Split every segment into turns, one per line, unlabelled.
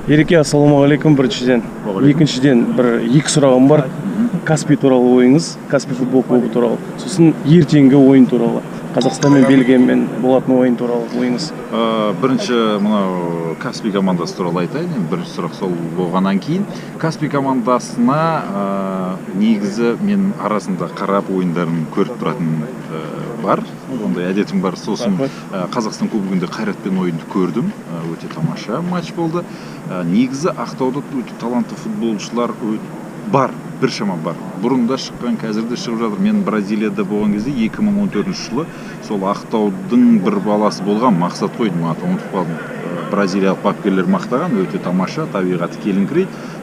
Ереке, ассалаумағалейкум, біріншіден. Екіншіден, бір екі сұрағым бар. Каспий туралы ойыңыз, Каспий футбол клубы туралы, сосын ертеңгі ойын туралы, Қазақстан мен Бельгиямен болатын ойын туралы ойыңыз.
Бірінші мынау Каспий командасы туралы айтайын. Енді бірінші сұрақ сол болғаннан кейін, Каспий командасына негізі мен арасында қарап, ойындарын көріп тұратын бар, ондай әдетім бар. Сосын Қазақстан кубогында Қайратпен ойынды көрдім. Өте тамаша матч болды. Негізі Ақтауда өте талантты футболшылар бар, біршама бар, бұрын да шыққан, қазір де шығып жатыр. Мен Бразилияда болған кезде, 2014 жылы, сол Ақтаудың бір баласы болған, Мақсат қой деймін, атын ұмытып қалдым. Бразилиялық бапкерлер мақтаған, өте тамаша, табиғаты келіңкірейді.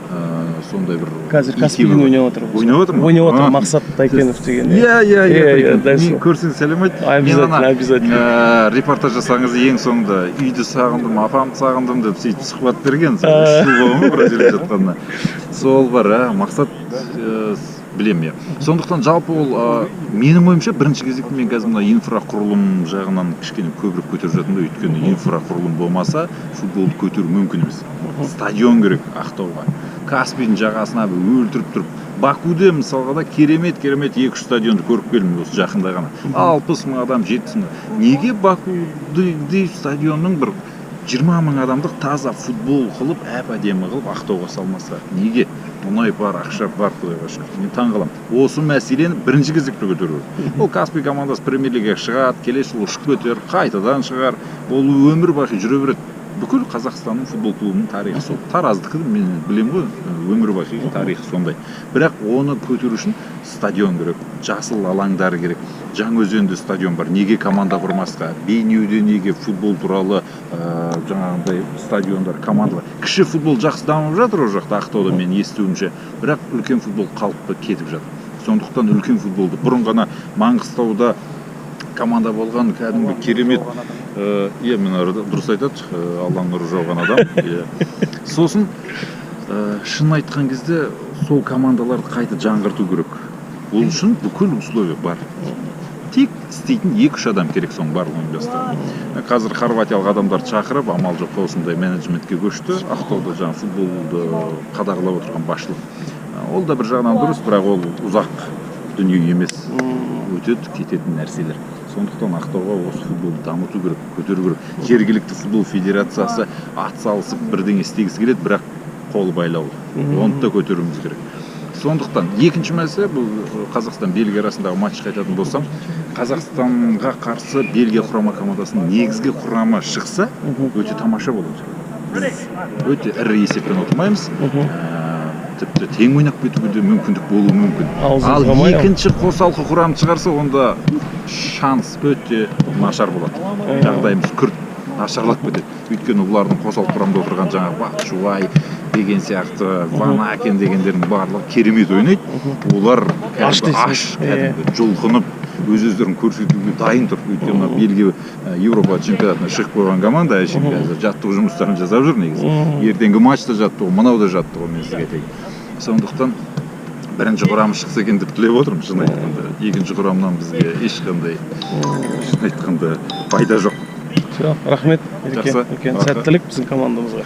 Сондай бір
Қазір
икемі
Каспийден
бар.
Ойнап жатыр.
Ойнап жатыр ма?
Ойнап жатыр.
А.
Мақсат Тайкенов деген.
Иә,
Иә, дәл
мен
сол.
Көрсең, сәлем айт.
Обязательно,
Мен ана,
обязательно.
Репортаж жасаған кезде, ең соңында «Үйді сағындым, апамды сағындым» деп сөйтіп сұхбат берген. Сол 3 жыл болған ғой Бразилияда жатқанына. Сол бар, а, Мақсат, білемін, иә. Сондықтан жалпы ол, менің ойымша, бірінші кезекте мен қазір мына инфрақұрылым жағынан кішкене көбірек көтеріп жатырмын да, өйткені инфрақұрылым болмаса, футболды көтеру мүмкін емес. Стадион керек Ақтауға, Каспийдің жағасына бір өлтіріп тұрып. Бакуде, мысалға да, керемет керемет екі үш стадионды көріп келдім осы жақында ғана, 60 000 адам, 70 000. Неге Бакуде стадионның бір 20 000 адамдық таза футбол қылып, әп әдемі қылып Ақтауға салмасқа? Неге? Мұнай бар, ақша бар, құдайға шүкір. Мен таңқаламын. Осы мәселені бірінші кезекте көтеру керек. Ол Каспий командасы премьер лигаға шығады, келесі жылы ұшып кетер, қайтадан шығар, ол өмір бақи жүре береді. Бүкіл Қазақстанның футбол клубының тарихы сол. Тараздікі, мен білемін ғой, өмір бақи тарихы сондай. Бірақ оны көтеру үшін стадион керек, жасыл алаңдар керек. Жаңаөзенде стадион бар, неге команда құрмасқа? Бейнеуде неге футбол туралы жаңағындай стадиондар, командалар? Кіші футбол жақсы дамып жатыр ол жақта, Ақтауда, мен естуімше, бірақ үлкен футбол қалыпты кетіп жатыр. Сондықтан үлкен футболды, бұрын ғана Маңғыстауда команда болған, кәдімгі керемет. Иә, мен дұрыс айтады, Алланың нұры жауған адам, иә. Сосын шын айтқан кезде, сол командаларды қайта жаңғырту керек. Ол үшін бүкіл условия бар, тек істейтін екі үш адам керек соның барлығын ұйымдастырып. Қазір хорватиялық адамдарды шақырып, амал жоқ, осындай менеджментке көшті Ақтауда жаңағы футболды қадағалап отырған басшылық. Ол да бір жағынан дұрыс, бірақ ол ұзақ дүние емес, өтеді кететін нәрселер. Сондықтан Ақтауға осы футболды дамыту керек, көтеру керек. Жергілікті футбол федерациясы атсалысып бірдеңе істегісі келеді, бірақ қолы байлаулы. Оны да көтеруіміз керек. Сондықтан екінші мәселе, бұл Қазақстан Бельгия арасындағы матчқа айтатын болсам, Қазақстанға қарсы Бельгия құрама командасының негізгі құрамы шықса, өте тамаша болады. Біз өте ірі есеппен ұтылмаймыз. Тіпті тең ойнап кетуге де мүмкіндік болуы мүмкін.
Аузымызға
Ал
май.
екінші қосалқы құрам шығарса, онда шанс өте нашар болады, жағдайымыз күрт нашарлап кетеді. Өйткені бұлардың қосалқы құрамда отырған жаңағы Батшуай деген сияқты, Ванакен дегендердің барлығы керемет ойнайды. Олар
Аш
кәдімгі
дейсің.
аш, кәдімгі жұлқынып, өз өздерін көрсетуге дайын тұр. Өйткені мына Бельгия Еуропа чемпионатына шығып қойған команда, әшейін қазір жаттығу жұмыстарын жасап жүр негізі. Ертеңгі матч та жаттығу, мынау да жаттығу, мен сізге айтайын. Сондықтан бірінші құрамы шықса екен деп тілеп отырмын. Шын айтқанда, екінші құрамнан бізге ешқандай, шын айтқанда, пайда жоқ.
Все, рахмет, Ереке.
Жақсы.
Үлкен
Рахмет.
сәттілік біздің командамызға.